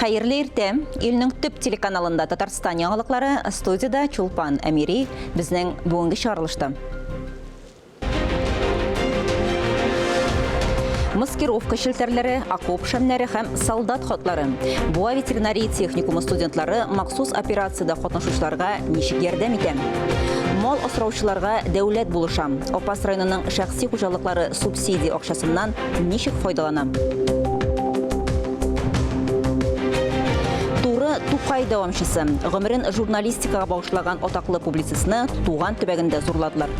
Хәерле иртә! Илнең төп телеканалында Татарстан яңалыклары, студиядә Чулпан Әмири, безнең бүгенге чыгарылышта. Маскировка челтәрләре, окоп шәмнәре һәм солдат хатлары. Буа ветеринария техникумы студентлары махсус операциядә катнашучыларга ничек ярдәм итә? Мал асраучыларга дәүләт булыша. Апас районының шәхси хуҗалыклары субсидия акчасыннан ничек файдалана? Туры Тукай дәвамчысы. Гомерен журналистикага багышлаган атаклы публицистны туган төбәгендә зурладылар.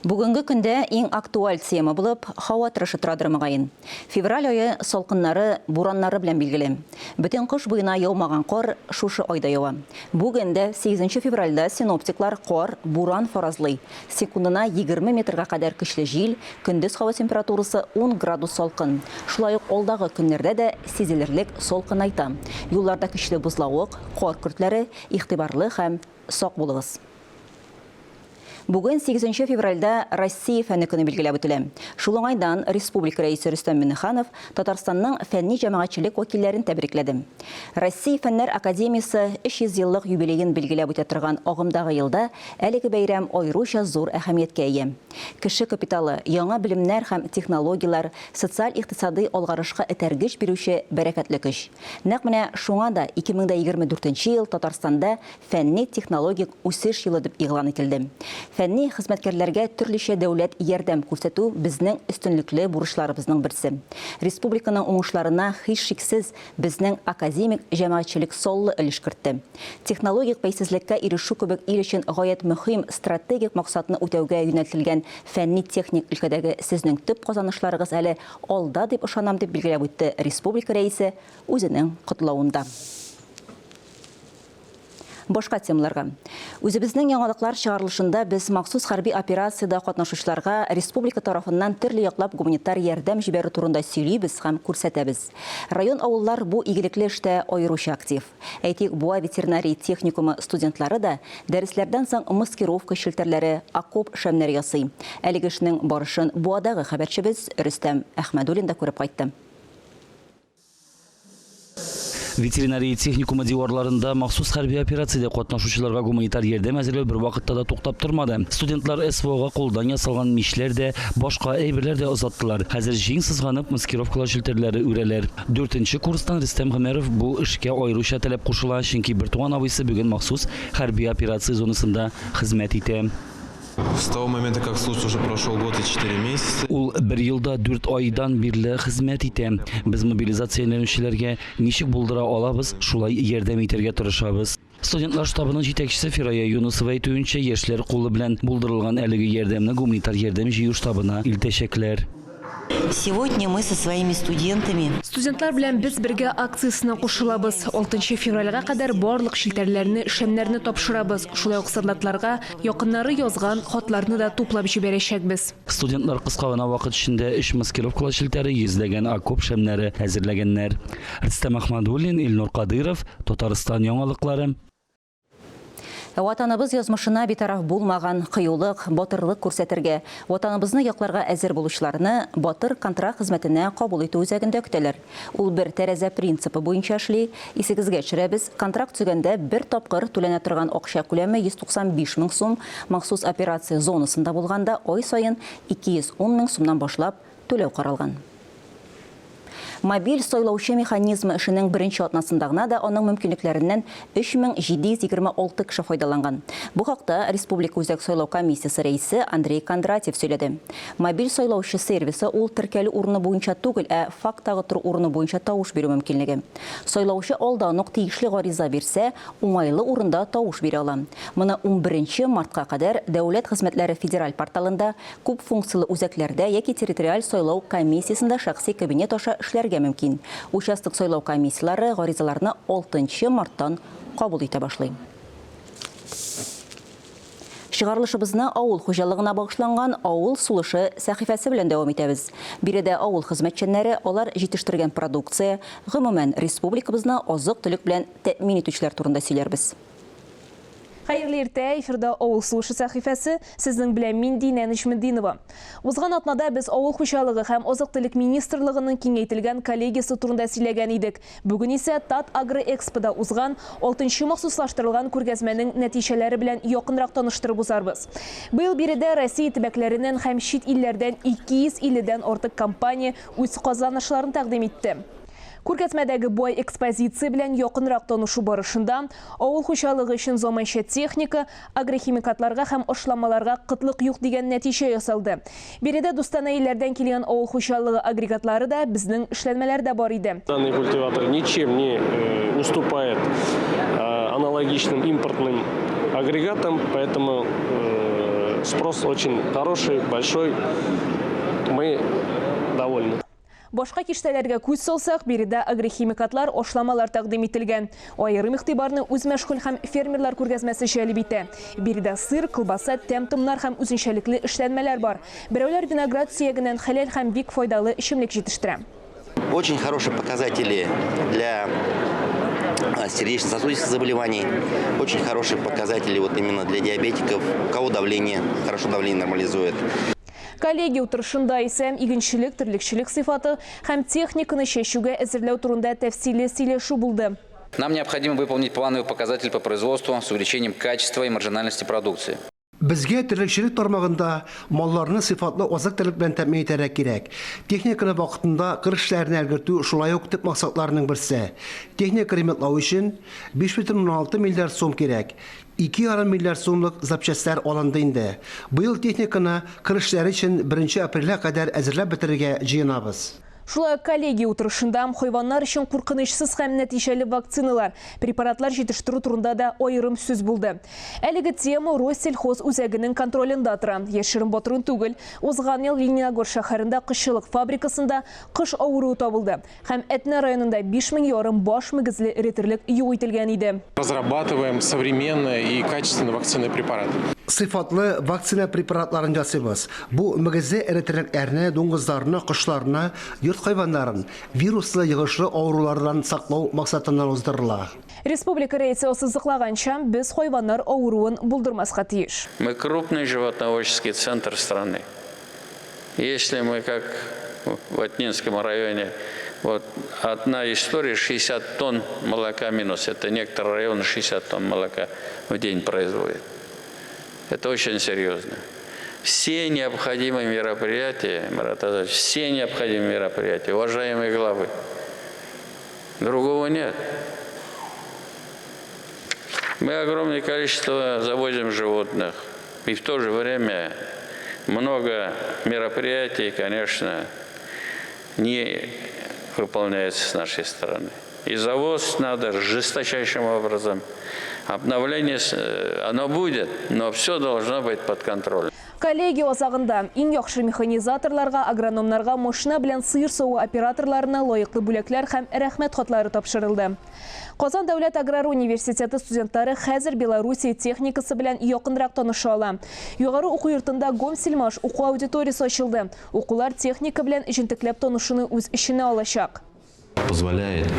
Бүгенге көндә иң актуаль тема булып һава торышы торадыр мөгаен. Февраль ае салкыннары, бураннары белән билгеле. Бөтен кыш буена яумаган кар шушы айда ява. Бүген дә, 8 февральдә синоптиклар кар, буран фаразлый. Секундына 20 метрга кадәр көчле җил, көндез һава температурасы ун градус салкын. Шулай ук алдагы көннәрдә дә сизелерлек салкынайта. Юлларда көчле бозлавык, кар көртләре, игътибарлы һәм сак булыгыз. Бүген, сигезенче февральдә, Россия фәне көне билгеләп үтелә. Шул уңайдан республика Рәисе Рөстәм Миңнеханов Татарстанның фәнни җәмәгатьчелек вәкилләрен тәбрикләде. Россия Фәннәр академиясе 300 еллык юбилеен билгеләп үтә торган агымдагы елда әлеге бәйрәм аеруча зур әһәмияткә ия. Кеше капиталы, яңа белемнәр һәм технологияләр, социаль-икътисадый алгарышка этәргеч бирүче бәрәкәтле көч. Нәкъ менә шуңа да 2024 ел Татарстанда Фәнни-технологик үсеш елы дип игълан ителде. Фәнни хезмәткәрләргә төрлечә дәүләт ярдәм күрсәтү безнең өстенлекле бурычларыбызның берсе. Республиканың уңышларына, һичшиксез, безнең академик җәмәгатьчелек саллы өлеш кертте. Технологик бәйсезлеккә ирешү кебек ил өчен гаять мөһим стратегик максатны үтәүгә юнәлтелгән фәнни-техник өлкәдәге сезнең төп казанышларыгыз әле алда дип ышанам, дип билгеләп үтте республика Рәисе үзенең котлавында. Башка темаларга. Үзебезнең яңалыклар чыгарылышында без махсус хәрби операциядә катнашучыларга республика тарафыннан төрле яклап гуманитар ярдәм җибәрү турында сөйлибез һәм күрсәтәбез. Район-авыллар бу игелекле эштә аеруча актив. Әйтик, Буа ветеринария техникумы студентлары да дәресләрдән соң маскировка челтәрләре, окоп шәмнәре ясый. Әлеге эшнең барышын Буадагы хәбәрчебез Рөстәм Әхмәдуллин да күреп кайтты. Ветеринария техникумы диварларында махсус хәрби операциядә катнашучыларга гуманитар ярдәм әзерләү бервакытта да туктап тормады. Студентлар СВОга кулдан ясалган мичләр дә, башка әйберләр дә озаттылар. Хәзер җиң сызганып маскировкалау челтәрләре үрәләр. Дүртенче курстан Рөстәм Гомәров бу эшкә аеруча теләп кушыла, чөнки бертуган абыйсы бүген махсус хәрби операция зонасында хезмәт итә. С того момента, как служит, уже прошел год и четыре месяца. Ул бер ел да дүрт айдан бирле хезмәт итә. Без мобилизацияләнүчеләргә ничек булдыра алабыз, шулай ярдәм итәргә тырышабыз. Студентлар штабының җитәкчесе Фирая Юнысова әйтүенчә, яшьләр кулы белән булдырылган әлеге ярдәмне гуманитар ярдәм җыю штабына илтәчәкләр. Сегодня мы со своими студентами. Студентлар белән без бергә акциясенә кушылабыз. Алтынчы февральгә кадәр барлык челтәрләрне, шәмнәрне тапшырабыз. Шулай ук солдатларга якыннары язган хатларны да туплап җибәрәчәкбез. Студентлар кыска гына вакыт эчендә өч маскировкалау челтәре, йөзләгән окоп шәмнәре әзерләгәннәр. Рөстәм Әхмәдуллин, Илнур Кадыйров, Татарстан яңалыклары. Ватаныбыз язмышына битараф булмаган, кыюлык, батырлык күрсәтергә, Ватаныбызны якларга әзер булучыларны Батыр контракт хезмәтенә кабул итү үзәгендә көтәләр. Ул бер тәрәзә принципы буенча эшли. Исегезгә төшерәбез, контракт төзегәндә бер тапкыр түләнә торган акча күләме 195 мең сум, махсус операция зонасында булганда ай саен 210 мең сумнан башлап түләү каралган. Мобиль сайлаучы механизмы эшенең беренче атнасында гына да аның мөмкинлекләреннән 3726 кеше файдаланган. Бу хакта Республика Үзәк сайлау комиссиясе рәисе Андрей Кондратьев сөйләде. Мобиль сайлаучы сервисы ул теркәлү урыны буенча түгел, ә факттагы тору урыны буенча тавыш бирү мөмкинлеге. Сайлаучы алдан ук тиешле гариза бирсә, уңайлы урында тавыш бирә ала. Моны унберенче мартка кадәр Дәүләт хезмәтләре федераль порталында, Күп функцияле үзәкләрдә яки территориаль сайлау комиссиясендә шәхси кабинет аша эшләргә мөмкин. Участок сайлау комиссияләре гаризаларны алтынчы марттан кабул итә башлый. Чыгарылышыбызны авыл хуҗалыгына багышланган Авыл сулышы сәхифәсе белән дәвам итәбез. Биредә авыл хезмәтчәннәре, алар җитештергән продукция, гомумән, республикабызны азык-төлек белән тәэмин итүчеләр турында сөйләрбез. Хәерле иртә, эфирда Авыл сулышы сәхифәсе, сезнең белән мин Динә Нечметдинова. Узган атнада без Авыл хуҗалыгы һәм азык-төлек министрлыгының киңәйтелгән коллегиясе турында сөйләгән идек. Бүген исә Татагроэкспода узган алтынчы махсуслаштырылган күргәзмәнең нәтиҗәләре белән якынрак таныштырып узарбыз. Быел биредә Россия төбәкләреннән һәм чит илләрдән 250 дән артык компания үз казанышларын тәкъдим итте. Күргәзмәдәге бай экспозиция белән якынрак танышу барышында авыл хуҗалыгы өчен заманча техника, агрохимикатларга һәм ашламаларга кытлык юк дигән нәтиҗә ясалды. Биредә дустанә илләрдән килгән авыл хуҗалыгы агрегатлары да, безнең эшләнмәләр дә бар иде. Данный культиватор ничем не э, уступает э, аналогичным импортным агрегатам, поэтому э, спрос очень хороший, большой. Мы довольны. Башка киштәләргә күз салсак, биредә агрохимикатлар, ашламалар тәкъдим ителгән. Аерым игътибарны үзмәшгуль һәм фермерлар күргәзмәсе җәлеп итә. Биредә сыр, колбаса, тәм-томнар һәм үзенчәлекле эшләнмәләр бар. Берәүләр виноград сөягеннән хәләл һәм бик файдалы эчемлек җитештерә. Очень хорошие показатели для сердечно-сосудистых заболеваний, очень хорошие показатели вот именно для диабетиков, у кого давление, хорошо давление нормализует. Коллегия утырышында исә игенчелек, терлекчелек сыйфаты һәм техниканы чәчүгә әзерләү турында тәфсилле сөйләшү булды. Нам необходимо выполнить плановый показатель по производству с увеличением качества и маржинальности продукции. Безгә терлекчелек тармагында малларны сыйфатлы азык-төлек белән тәэмин итәргә кирәк. Техниканы вакытында кыр эшләренә өлгертү шулай ук төп максатларның берсе. Техника ремонтлау өчен 5,6 миллиард сум кирәк. 2,5 миллиард сумлык запчастьләр алынды инде. Быел техниканы кыр эшләре өчен беренче апрельгә кадәр әзерләп бетерергә җыенабыз. Шулай ук коллегия утырышында хайваннар өчен куркынычсыз һәм нәтиҗәле вакциналар, препаратлар җитештерү турында да аерым сүз булды. Әлеге тема Россельхоз үзәгенең контролендә тора. Яшерен-батырын түгел, узган ел Лениногорск шәһәрендә кошчылык фабрикасында кош авыруы табылды. Һәм Әтнә районында 5000 ярым баш мөгезле эре терлек юк ителгән иде. Разрабатываем современные и качественные вакцинные препараты. Сыйфатлы вакцина препаратларын ясыйбыз. Бу мөгезле эре терлекләрне, дуңгызларны, кошларны, йорт хайваннарын вируслы йогышлы авырулардан саклау максатыннан уздырыла. Республика Рәисе ассызыклаганча, без хайваннар авыруын булдырмаска тиеш. Мы крупный животноводческий центр страны. Если мы, как в Атнинском районе, вот одна история, 60 тонн молока минус, это некоторые районы 60 тонн молока в день производят. Это очень серьезно. Все необходимые мероприятия, Марат Азарович, все необходимые мероприятия, уважаемые главы, другого нет. Мы огромное количество завозим животных. И в то же время много мероприятий, конечно, не выполняется с нашей стороны. И завоз надо жесточайшим образом. Обновление, оно будет, но все должно быть под контролем. Коллегия азагында иң яхшы механизаторларга, агрономнарга, машина белән сыер саву операторларына лаеклы бүләкләр һәм рәхмәт хатлары тапшырылды. Казан дәүләт аграр университеты студентлары хәзер Белоруссия техникасы белән якынрак таныша ала. Югары уку йортында Гомсельмаш уку аудиториясе ачылды. Укулар техника белән җентекләп танышуны үз эченә алачак. Позволяет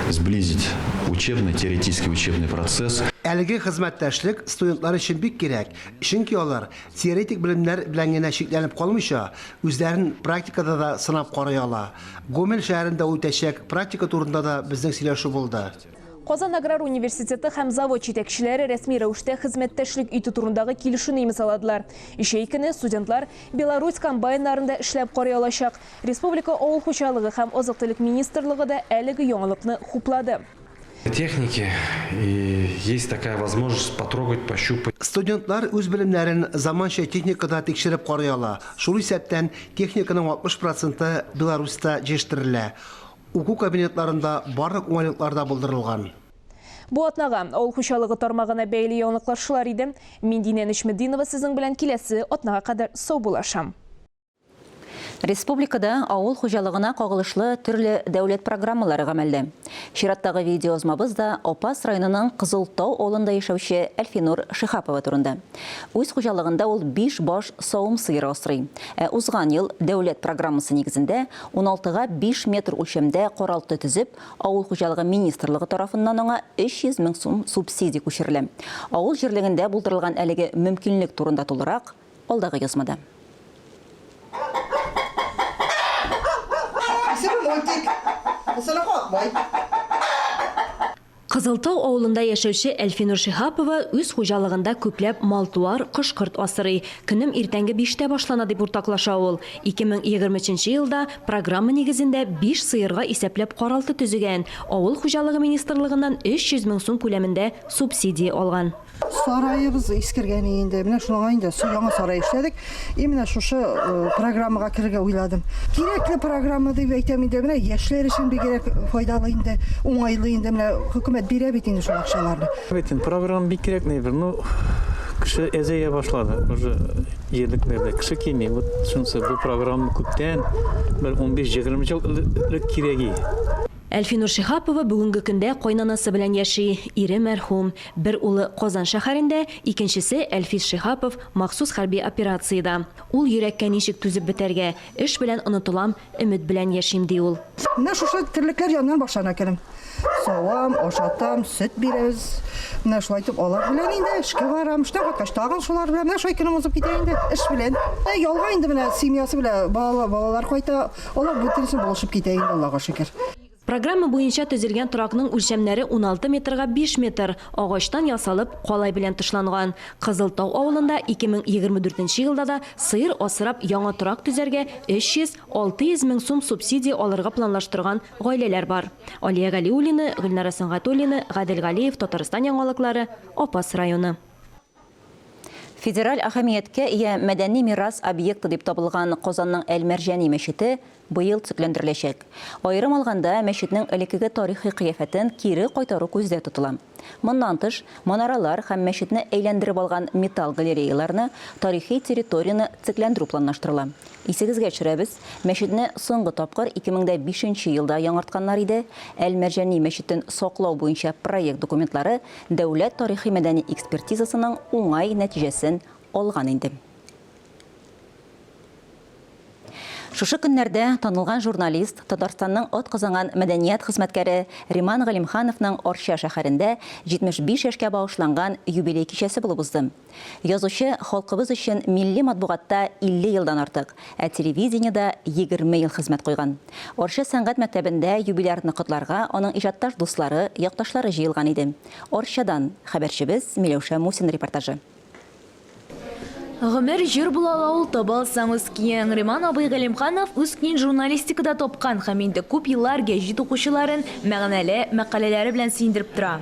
сблизить учебный, теоретический учебный процесс. Әлеге хезмәттәшлек студентлар өчен бик кирәк, чөнки алар теоретик белемнәр белән генә чикләнеп калмыйча, үзләрен практикада да сынап карый ала. Гомель шәһәрендә үтәчәк практика турында да безнең сөйләшү булды. Казан аграр университеты һәм завод җитәкчеләре рәсми рәвештә хезмәттәшлек итү турындагы килешүне имзаладылар. Җәй көне студентлар Беларусь комбайннарында эшләп карый алачак. Республика авыл хуҗалыгы һәм азык-төлек министрлыгы да әлеге яңалыкны хуплады. Техники, и есть такая возможность потрогать, пощупать. Студентлар үз белемнәрен заманча техникада тикшереп карый ала. Шул исәптән техниканың 60 проценты Беларусьта җитештерелә. Уку кабинетларында барлык уңайлыклар да булдырылган. Бу атнага авыл хуҗалыгы тармагына бәйле яңалыклар шулар иде. Мин Динә Нечметдинова сезнең белән киләсе атнага кадәр саубуллашам. Республикада авыл хуҗалыгына кагылышлы төрле дәүләт программалары гамәлдә. Чираттагы видеоязмабыз да Апас районының Кызыл Тау авылында яшәүче Әлфинур Шиһапова турында. Үз хуҗалыгында ул биш баш савым сыеры асрый. Ә узган ел дәүләт программасы нигезендә уналтыга биш метр үлчәмдә каралты төзеп, Авыл хуҗалыгы министрлыгы тарафыннан аңа 300 мең сум субсидия күчерелә. Авыл җирлегендә булдырылган әлеге мөмкинлек турында тулырак, алдагы язмада. Исеме Мультик. Сыныфы Акбай. Кызыл Тау авылында яшәүче Әлфинур Шиһапова үз хуҗалыгында күпләп мал-туар, кош-корт асрый. Көнем иртәнге биштә башлана, дип уртаклаша ул. 2023 елда программа нигезендә биш сыерга исәпләп каралты төзегән, Авыл хуҗалыгы министрлыгыннан 300 мең сум күләмендә субсидия алган. Сараебыз искергән инде. Менә шуңа инде яңа сарай эшләдек. И менә шушы э, программага керергә уйладым. Кирәкле программа дип әйтәм инде. Менә яшьләр өчен бигрәк файдалы инде, уңайлы инде. Менә хөкүмәт бирә бит инде шул акчаларны. Бит инде программа бик кирәк әйбер. Ну, кеше әзәя башлады. Уже җирлекләрдә кеше кими. Вот шунысы бу программа күптән бер 15-20 ел элек кирәк иде. Әлфинур Шиһапова бүгенге көндә кайнанасы белән яши, ире мәрхүм. Бер улы Казан шәһәрендә, икенчесе, Әлфис Шиһапов, махсус хәрби операциядә. Ул йөрәккә ничек түзеп бетәргә, эш белән онытылам, өмет белән яшим, ди ул. Менә шушы терлекләр яныннан башлана көнем. Савам, ашатам, сөт бирәбез. Менә шулай итеп алар белән инде эшкә барам. Эштән кайткач тагын шулар белән. Менә шулай көнем узып китә инде эш белән. Ә ялга инде менә семьясы белән балалар, балалар кайта. Алар бөтенесе булышып китә инде, Аллага шөкер. Программа буенча төзелгән торакның үлчәмнәре 16 метрга 5 метр, агачтан ясалып, калай белән тышланган. Кызыл Тау авылында 2024 елда да сыер асрап яңа торак төзәргә 300, 600 мең сум субсидия алырга планлаштырган гаиләләр бар. Алия Галиуллина, Гөлнара Сөнгатуллина, Гадел Галиев, Татарстан яңалыклары, Апас районы. Федераль әһәмияткә ия мәдәни мирас объекты дип табылган Казанның Әл-Мәрҗани мәчете быел төзекләндереләчәк. Аерым алганда, мәчетнең элеккеге тарихи кыяфәтен кире кайтару күздә тотыла. Моннан тыш, манаралар һәм мәчетне әйләндереп алган металл галереяларны, тарихи территорияне төзекләндерү планлаштырыла. Исегезгә төшерәбез, мәчетне соңгы тапкыр 2005 нче елда яңартканнар иде. Әл-Мәрҗани мәчетен саклау буенча проект документлары дәүләт тарихи-мәдәни экспертизасының уңай нәтиҗәсен алган инде. Шушы көннәрдә танылган журналист, Татарстанның атказанган мәдәният хезмәткәре Риман Галимхановның Арча шәһәрендә 75 яшькә багышланган юбилей кичәсе булып узды. Язучы халкыбыз өчен милли матбугатта 50 елдан артык, ә телевидениедә 20 ел хезмәт куйган. Арча сәнгать мәктәбендә юбилярны котларга аның иҗатташ дуслары, якташлары җыелган иде. Арчадан, хәбәрчебез Миләүшә Мусина репортажы. Гомер җыр була ала ул, таба алсаң үз көең. Риман абый Галимханов үз көен журналистикада тапкан һәм инде күп еллар гәҗит укучыларын мәгънәле мәкаләләре белән сөендереп тора.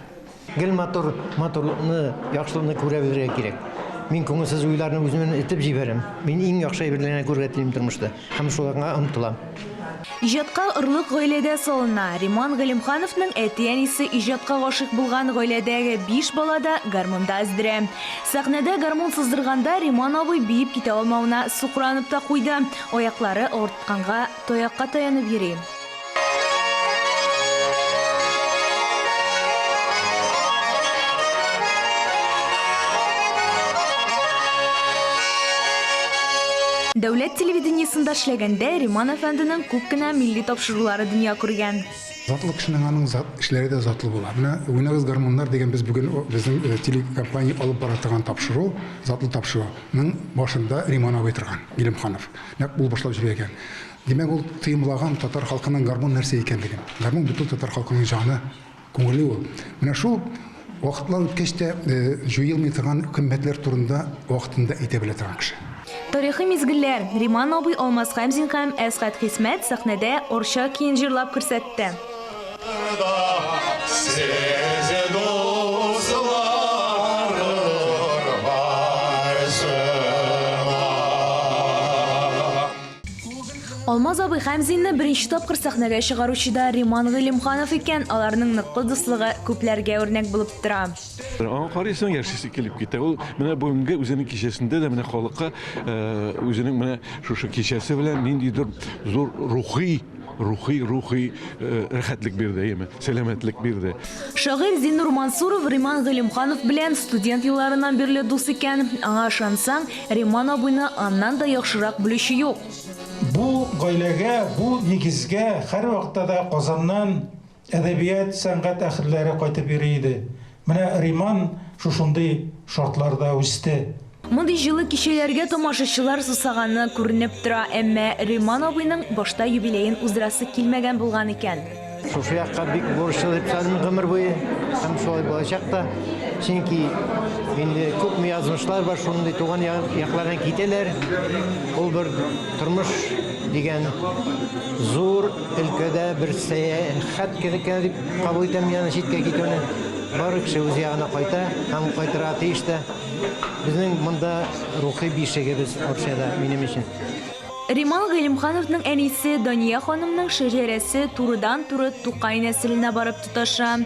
Гел матур, матурлыкны, яхшылыкны күрә белергә кирәк. Мин күңелсез уйларны үземнән этеп җибәрәм. Мин иң яхшы әйберләрне күрергә телим тормышта һәм шуларга омтылам. Иҗатка орлык гаиләдә салына. Риман Галимхановның әти-әнисе иҗатка гашыйк булган гаиләдәге биш бала да гармунда өздерә. Сәхнәдә гармун сыздырганда Риман абый биеп китә алмавына сукранып та куйды. Аяклары авыртканга таякка таянып йөри. Дәүләт телевидениесендә эшләгәндә Риман әфәнденең күп кенә милли тапшырулары дөнья күргән. Затлы кешенең аның зат, эшләре дә затлы була. Менә Уйнагыз гармуннар дигән без бүген безнең э, телекомпания алып бара торган тапшыру, затлы тапшыруның башында Риман абый торган, Гилемханов. Нәкъ ул башлап җибәргән. Димәк, ул тоемлаган татар халкының гармун нәрсә икәнлеген. Гармун бит ул татар халкының җаны, күңеле ул. Менә шул вакытлар үткәч тә җуелмый торган кыйммәтләр турында вакытында әйтә белә торган кеше. Тарихи мизгелләр. Риман абый Алмаз Хәмзин һәм Әсгать Хисмәт сәхнәдә Арча көен җырлап күрсәтте. Алмаз абый Хәмзинны беренче тапкыр сәхнәгә чыгаручы да Риман Гыйлемханов икән, аларның ныклы дуслыгы күпләргә үрнәк булып тора. Аңа карыйсың, яшисе килеп китә. Ул менә бүгенге үзенең кичәсендә дә менә халыкка үзенең менә шушы кичәсе белән ниндидер зур рухи, рухи, рухи рәхәтлек бирде, әйеме, сәламәтлек бирде. Шагыйрь Зиннур Мансуров Риман Гыйлемханов белән студент елларыннан бирле дус икән. Аңа ышансаң, Риман абыйны аннан да яхшырак белүче юк. Бу гаиләгә, бу нигезгә һәрвакытта да Казаннан әдәбият, сәнгать әһелләре кайтып йөри иде. Менә Риман шушындый шартларда үсте. Мондый җылы кичәләргә тамашачылар сусаганы күренеп тора. Әмма Риман абыйның башта юбилеен уздырасы килмәгән булган икән. Шушы якка бик бурычлы дип саныйм гомер буе һәм шулай булачак та. Чөнки инде күпме язмышлар бар, шундый туган яклардан китәләр. Ул бер тормыш дигән зур өлкәдә бер сәяхәт кебек кенә дип кабул итәм мин аны читкә китүне. Бары кеше үз ягына кайта һәм кайтырга тиеш тә. Безнең монда рухи бишегебез Арчада минем өчен. Риман Гыйлемхановның әнисе Дания ханымның шәҗәрәсе турыдан-туры Тукай нәселенә барып тоташа.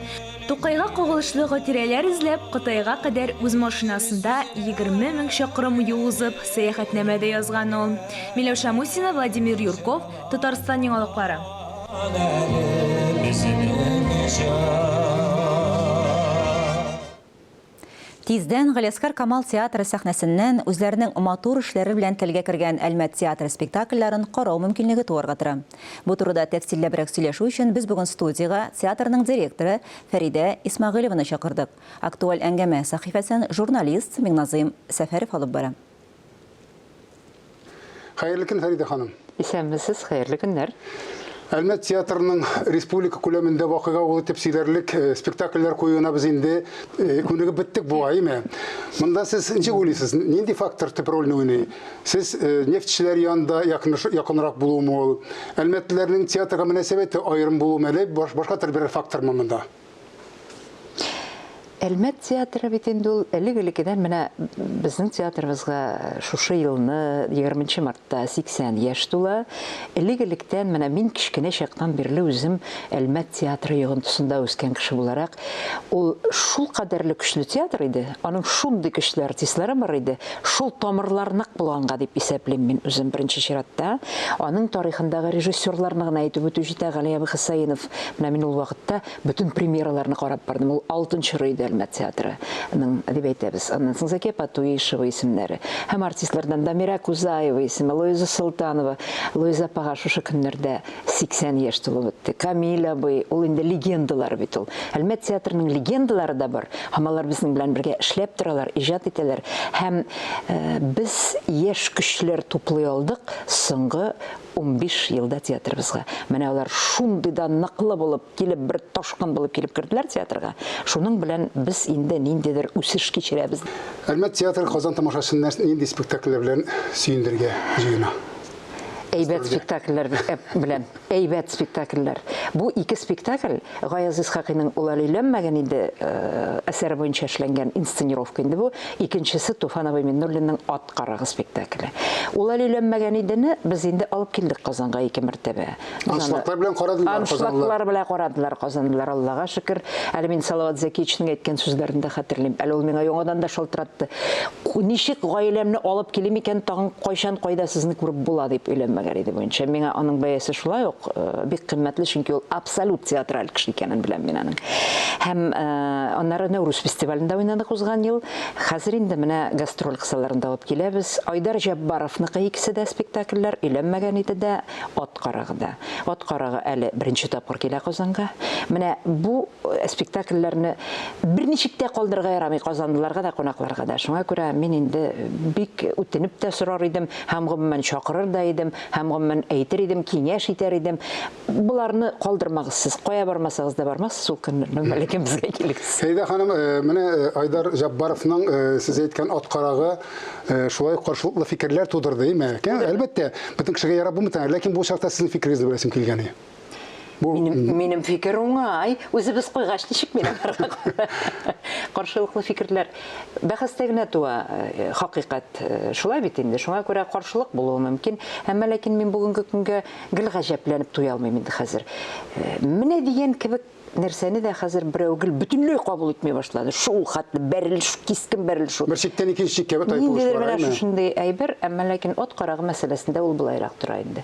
Тукайга кагылышлы хатирәләр эзләп, Кытайга кадәр үз машинасында 20 мең чакрым юл узып, сәяхәтнамә дә язган ул. Миләүшә Мусина, Владимир Юрков, Татарстан яңалыклары. Тиздән Галиәсгар Камал театры сәхнәсеннән үзләренең матур эшләре белән телгә кергән Әлмәт театры спектакльләрен карау мөмкинлеге туарга тора. Бу турыда тәфсилләбрәк сөйләшү өчен без бүген студиягә театрның директоры Фәридә Исмәгыйлеваны чакырдык. Актуаль әңгәмә сәхифәсен журналист Миңназыйм Сәфәров алып бара. Хәерле көн, Фәридә ханым. Исәнмесез, хәерле көннәр. Әлмәт театрының республика күләмендә вакыйга булды дип сөйләрлек э, спектакльләр куюына без инде э, күнегеп беттек бугай, әйме? Монда сез ничек уйлыйсыз, нинди фактор төп рольне уйный? Сез э, нефтьчеләр янында якынрак булуымы ул? Әлмәтлеләрнең театрга мөнәсәбәте аерым булуымы әле башка төрле берәр фактормы монда? Әлмәт театры бит инде ул элек-элеккедән менә безнең театрыбызга шушы елны 20 мартта 80 яшь тула. Элек-электән менә мин кечкенә чактан бирле үзем Әлмәт театры йогынтысында үскән кеше буларак, ул шул кадәрле көчле театр иде, аның шундый көчле артистлары бар иде, шул тамырлар нык булганга дип исәплим мин үзем беренче чиратта. Аның тарихындагы режиссерларны гына әйтеп үтү җитә, Гали абый Хөсәенов. Менә мин ул вакытта Бөтен премьераларны карап бардым. Ул алтын чоры иде Әлмәт театрының, дип әйтәбез. Аннан соң Зәкия Патуишева исемнәре. Һәм артистлардан Дамира Кузаева исеме, Луиза Солтанова. Луиза апага шушы көннәрдә 80 яшь тулып үтте. Камил абый, ул инде легендалар бит ул. Әлмәт театрының легендалары да бар. Һәм алар безнең белән бергә эшләп торалар, иҗат итәләр. Һәм без яшь көчләр туплый алдык соңгы 15 елда театрыбызга. Менә алар шундый да ныклы булып килеп, бер ташкын булып килеп керделәр театрга. Шуның белән без инде ниндидер үсеш кичерәбез. Әлмәт театры Казан тамашачысын нинди спектакльләр белән сөендерергә җыена? Әйбәт спектакльләр белән. Әйбәт спектакльләр. Бу ике спектакль Гаяз Исхакыйның Ул әле өйләнмәгән иде әсәре буенча эшләнгән инсценировка инде бу. Икенчесе Туфан абый Миннуллинның Ат Карагыз спектакле. Ул әле өйләнмәгән идене без инде алып килдек Казанга ике мәртәбә. Аншлаглар белән карадылар казанлылар. Аншлаглар белән карадылар казанлылар, Аллага шөкер. Әле мин Салават Зәкиевичның әйткән сүзләрен дә хәтерлим. Әле ул миңа яңадан да шалтыратты. Ничек гаиләмне алып килим икән, тагын кайчан, кайда сезне күреп була дип өйләнмәгән иде буенча. Миңа аның бәясе шулай ук бик кыйммәтле, чөнки ул абсолют театраль кеше икәнен беләм мин аның. Һәм аннары Нәүрүз фестивалендә уйнадык узган ел. Хәзер инде менә гастроль кысаларында алып киләбез. Айдар Җәббаровныкы икесе дә спектакльләр, өйләнмәгән иде дә, Ат карагы да. Ат карагы әле беренче тапкыр килә Казанга. Менә бу спектакльләрне берничек тә калдырырга ярамый казанлыларга да, кунакларга да. Шуңа күрә мин инде бик үтенеп тә сорар идем, һәм гомумән чакырыр да идем, һәм гомумән әйтер идем, киңәш итәр идем. Боларны калдырмагыз сез. Кая бармасагыз да бармассыз ул көнне, ләкин безгә килегез. Сәйдә ханым, менә Айдар Җаббаровның сез әйткән ат карагы шулай ук каршылыклы фикерләр тудырды, әйме? Әлбәттә, бөтен кешегә ярап булмый, ләкин бу очракта сезнең фикерегезне беләсем килгән иде. Бу Минем, минем фикер уңай. Үзебез куйгач, ничек мин аларга каршылыклы фикерләр бәхәстә генә туа э, хакыйкать. Э, шулай бит инде. Шуңа күрә каршылык булуы мөмкин. Әмма ләкин мин бүгенге көнгә гел гаҗәпләнеп туя алмыйм инде хәзер. Э, менә дигән кебек нәрсәне дә хәзер берәү гел бөтенләй кабул итми башлады. Шул хәтле бәрелеш, кискен бәрелеш. Бер чиктән икенче чиккә тайпылыш Ниндидер менә шушындый әйбер, әмма ләкин ат карагы мәсьәләсендә ул болайрак тора инде.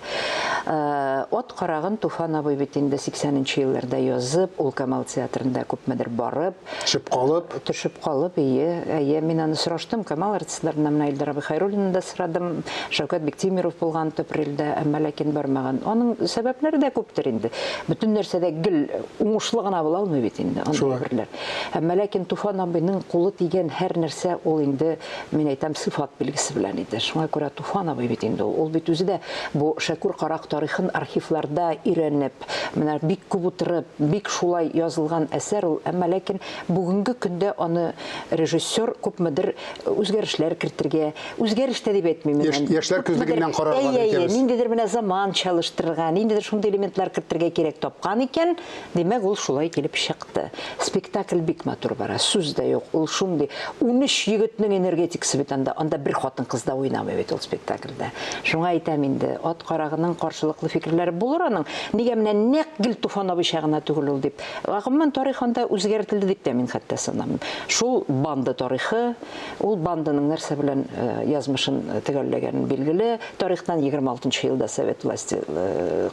Ат карагын Туфан абый бит инде 80 нче елларда язып, ул Камал театрында күпмедер барып, Төшеп калып. Төшеп калып, ие, әйе. Мин аны сораштым, Камал артистларыннан, менә Илдар абый Хәйруллинны да сорадым, Шәүкәт Биктимиров булган төп рольдә, әмма ләкин бармаган. Аның сәбәпләре дә күптер инде. Бөтен нәрсә дә гел уңышлы гына була алмый бит инде, андый әйберләр. Әмма ләкин Туфан абыйның кулы тигән һәр нәрсә ул инде, мин әйтәм, сыйфат билгесе белән иде. Шуңа күрә Туфан абый бит инде ул. Ул бит үзе дә бу Шәкүр карак тарихын архивларда өйрәнеп, Менә бик күп утырып, бик шулай язылган әсәр ул, әмма ләкин бүгенге көндә аны режиссер күпмедер үзгәрешләр кертергә, үзгәреш тә дип әйтмим мин аны. Яшьләр күзлегеннән карарга дип әйтәбез. Әйе, ниндидер менә заманчалыштырырга, ниндидер шундый элементлар кертергә кирәк тапкан икән, димәк, ул шулай килеп чыкты. Спектакль бик матур бара, сүз дә юк, ул шундый. 13 егетнең энергетикасы бит анда, анда бер хатын-кыз да уйнамый бит ул спектакльдә. Шуңа әйтәм инде, ат карагының каршылыклы фикерләре булыр аның. Нигә менә нәкъ гел Туфан абыйча гына түгел ул дип. Гомумән, тарих анда үзгәртелде дип тә мин хәтта санамыйм. Шул банда тарихы, ул банданың нәрсә белән язмышын төгәлләгәнен билгеле. Тарихтан 26 нчы елда совет власте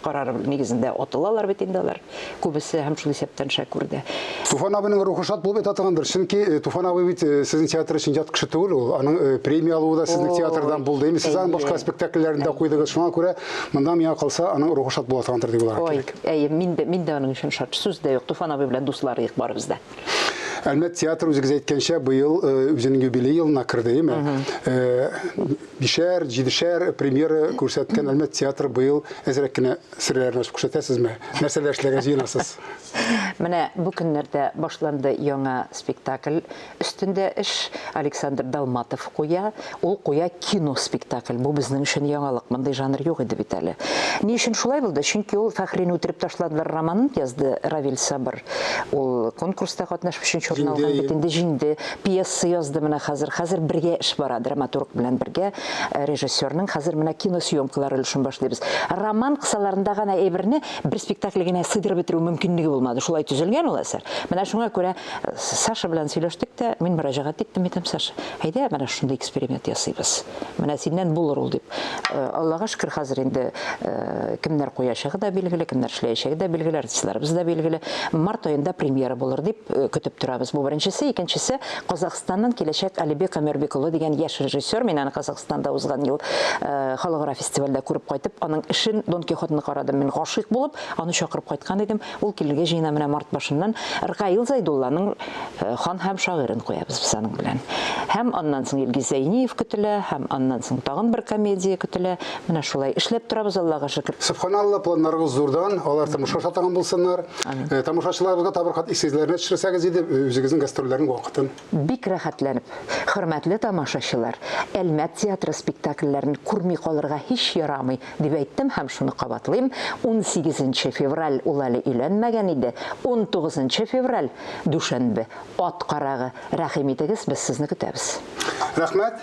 карары нигезендә атылалар бит инде алар. Күбесе һәм шул исәптән Шәкүр дә. Туфан абыйның рухы шат булып ята торгандыр, чөнки э, Туфан абый бит э, сезнең театр өчен ят кеше түгел ул. Аның э, премия алуы да сезнең театрдан булды. Инде сез аның башка спектакльләрен дә куйдыгыз. Шуңа күрә монда миңа калса, аның рухы шат була торгандыр дип уйларга кирәк. Ой, әйе, мин дә, мин дә аның өчен шат. Сүз дә юк, Туфан абый белән дуслар идек барыбыз да. Әлмәт театры үзегез әйткәнчә быел үзенең юбилей елына керде, әйеме? Бишәр, җидешәр премьера күрсәткән Әлмәт театры быел әзрәк кенә серләрен ачып күрсәтәсезме? Нәрсәләр эшләргә җыенасыз? Менә бу көннәрдә башланды яңа спектакль өстендә эш. Александр Далматов куя. Ул куя кино спектакль. Бу безнең өчен яңалык. Мондый жанр юк иде бит әле. Ни өчен шулай булды? Чөнки ул Фәхрине үтереп ташладылар романын язды Равил Сабыр. Ул конкурста катнашып өченче урын алган бит инде, җиңде. Пьеса язды менә хәзер. Хәзер бергә эш бара, драматург белән бергә э, режиссерның. Хәзер менә киносъемкалар өлешен башлыйбыз. Роман кысаларында гына әйберне бер спектакль генә сыйдырып бетерү мөмкинлеге булмады. Шулай төзелгән ул әсәр. Менә шуңа күрә э, Саша белән сөйләштек тә, мин мөрәҗәгать иттем, әйтәм, Саша, әйдә, менә шундый эксперимент ясыйбыз. Менә синнән булыр ул дип. Э, Аллага шөкер, хәзер инде э, кемнәр куячагы да билгеле, кемнәр эшләячәге дә билгеле, артистларыбыз да билгеле. Март аенда премьера булыр дип э, көтеп торабыз. Бу беренчесе. Икенчесе, Казахстаннан киләчәк Алибек Омербекулы дигән яшь режиссер. Мин аны Казахстанда узган ел халыкара фестивальдә күреп кайтып, аның эшен Дон Кихотны карадым. Мин гашыйк булып, аны чакырып кайткан идем. Ул килергә җыена менә март башыннан. Ркаил Зайдулланың э, Хан һәм шагыйрен куябыз без аның белән. Һәм аннан соң Илгиз Зәйниев көтелә, һәм аннан соң тагын бер комедия көтелә. Менә шулай эшләп торабыз, Аллага шөкер. Сөбханалла, планнарыгыз зурдан, алар тормышка аша торган булсыннар. Э, тамашачыларыбызга тагы бер кат исегезләренә төшерсәгез иде, э, үзегезнең гастрольләрнең вакытын. Бик рәхәтләнеп. Хөрмәтле тамашачылар, Әлмәт театры спектакльләрен күрми калырга һич ярамый, дип әйттем һәм шуны кабатлыйм, унсигезенче февраль ул әле өйләнмәгән иде, унтугызынчы февраль, дүшәнбе, ат карагы, рәхим итегез, без сезне көтәбез. Рәхмәт,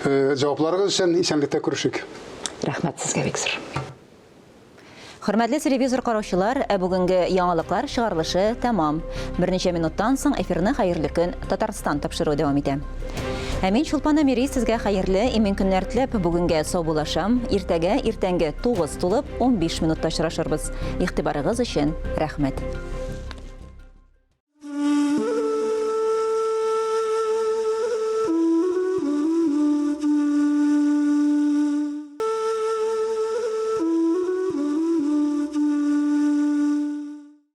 җавапларыгыз өчен, исәнлектә күрешик. Рәхмәт сезгә бик зур. Хөрмәтле телевизор караучылар, ә бүгенге яңалыклар чыгарылышы тәмам. Берничә минуттан соң эфирны Хәерле көн, Татарстан тапшыруы дәвам итә. Ә мин Чулпан Әмири сезгә хәерле, имин көннәр теләп, бүгенгә саубуллашам. Иртәгә иртәнге 9 тулып 15 минутта очрашырбыз. Игътибарыгыз өчен рәхмәт.